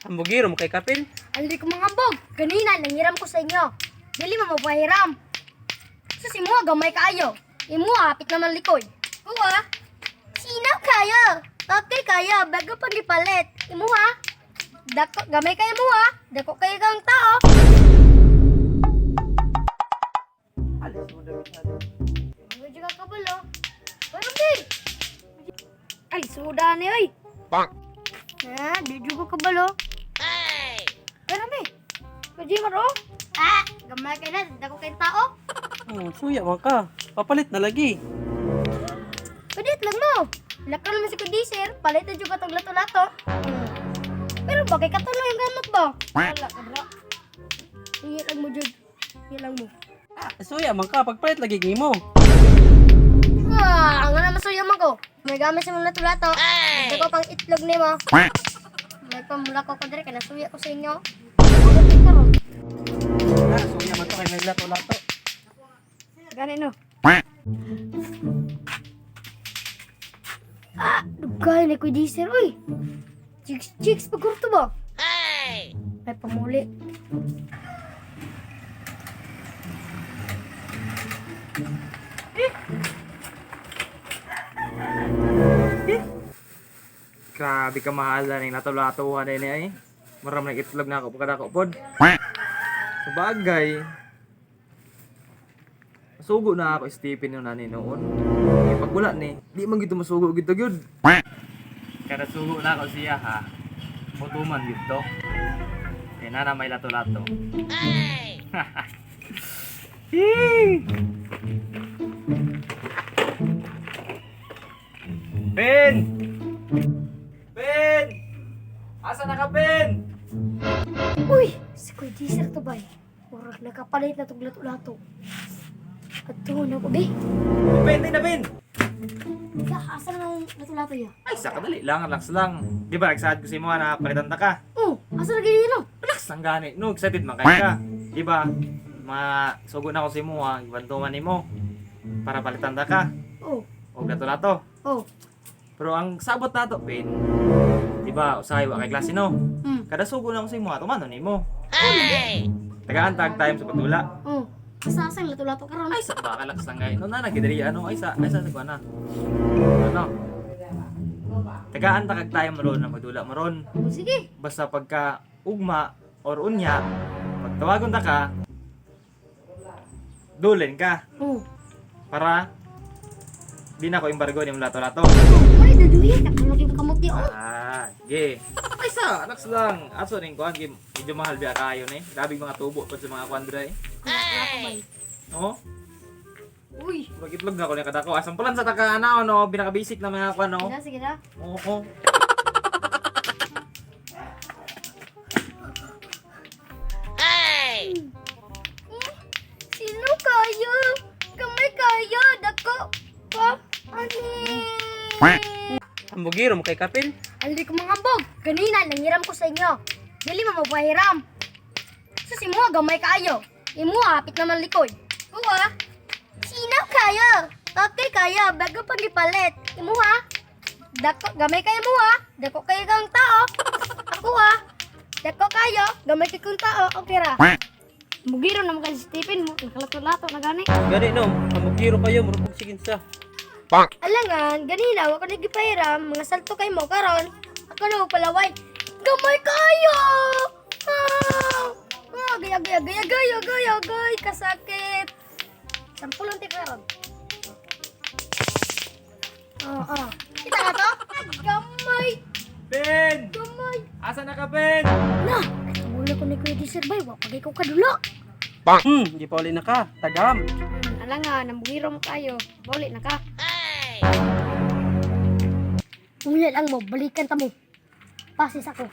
Ambugiro mo kay kapil. Andi ko mga bog. Ganina nanghiram ko sa inyo. Dili mo mapahiram. Sus imuha gamay kaayo. Imuha hapit naman likoy. Uwa. Sino kayo? Okay kayo, bago pag ipalit. Imuha. Dako gamay kayo muha. Dako kayo kang tao. Alis mo daw sa Medyo ka kabalo. Pero di. Ay, suda ni oy. Bonk. Ah, di juga kabalo. Ay. Pero be. Medyo maro. Ah, gamay kayo na, dako kayong tao. Oh, suya man ka. Papalit na lagi. Pwede lang mo. Laka naman si Kudiser, palit na juga tong lato-lato. Pero bakit katuloy yung gamot ba? Wala ka bro. Hingi lang mo, Jud. Hingi lang mo. Ah, suya man ka pagpalit lagi nimo. Ah, ang nga naman suya man ko. May gamit sa mga lato-lato. Ay! ko pang itlog nimo. May pamula ko ko dire kay nasuya ko sa inyo. Ano karon? Ah, suya man to kay may lato-lato. Gani no. Ah, dugay na Kudiser oy. Chicks chicks pagkurto ba? Ay! May pamuli. Grabe ka mahal na ning lato-latuhan na ini ay. Maram na itlog na ako pagkadako pod. Sa bagay. Masugo na ako Stephen noon nani noon. Kaya pag wala ni, di man gito masugo gito gyud. Kada sugo na ako siya ha. Mutuman gito. Kaya nana may lato-lato. Ay! Ben! Ben! Asa na ka, Ben? Uy, si Kuya Diesel to ba? Murag nakapalit na tong lato-lato. At to na ko, be. Ben, di na, Ben! Ya, asa na ang lato-lato niya? Ay, sa kadali lang, relax lang. Di ba, nagsaad ko sa imo na palitan ta ka. Oh, asa na ganyan no? Relax lang gani. No, excited man kay ka. Di ba? Mga sugo na ako sa imo ha, ibantuman nimo para palitan ta ka. Oh, O lato-lato. oh. Pero ang sabot nato, Ben, di ba, usahay wa kay klase no. Kada sugo na ako sa imo, ha, tumano nimo. Ay! Tagaan tag time sa pagdula. Oh. Asa asa ang lato-lato karon? Ay, sa baka relax lang gani. No, na nagidiri ano, ay sa sa na. Ano? Tagaan ta kag time ron na magdula maron. Oh, sige. Basta pagka ugma or unya, pagtawagon ta ka, dulin ka Oh. para di na ko embargo ni lato-lato. Oh, ay daduya ka yung kamot niya. Oh. Ah, ge. Ay sa, relax lang. Aso ning kuan gi medyo mahal biya kayo ni. Grabe mga tubo pud sa mga kuan dre. Ay. Oh, Uy. magitlog na ko ni kadako. Asang pulan sa taka ana no, pinaka basic na mga kuan no. Sige na, sige na. Oo. Sino kayo? Kamay kayo, dako pa. Ani. Ambugiro mo kay kapil. Andi ko mga bog. Ganina nanghiram ko sa inyo. Dili mo mapahiram. Sus imuha gamay kaayo. Imuha hapit naman likoy. Uwa. Sino kayo? Okay kayo, bago pag ipalit. Imuha. Dako gamay kayo muha. Dako kayo kang tao. Ako ha. Dako kayo, gamay kay kong tao. Okay ra. Mugiro naman kay Stephen mo. Nakalato-lato na gani. Gani no, ambugiro kayo murag kog sige sa. Alangan, ganina, wako nagipahiram, mga salto kay mo karon. Ako na palaway. Gamay kayo! Ah! Ah, gaya, gaya, gaya, gaya, gaya, gaya, kasakit. Sampulong ti karon. Oo, oh, Kita na to? Gamay, Ben! gamay. Asa na ka, Ben? Na, mula ko ni Kuya Diesel bay, wa pagay ko kadulo. Di pa uli na ka. Tagam. Alangan, nambuhirom kayo. Buli na ka. Ay! Unya lang mo, balikan ta mo. Pasis ako.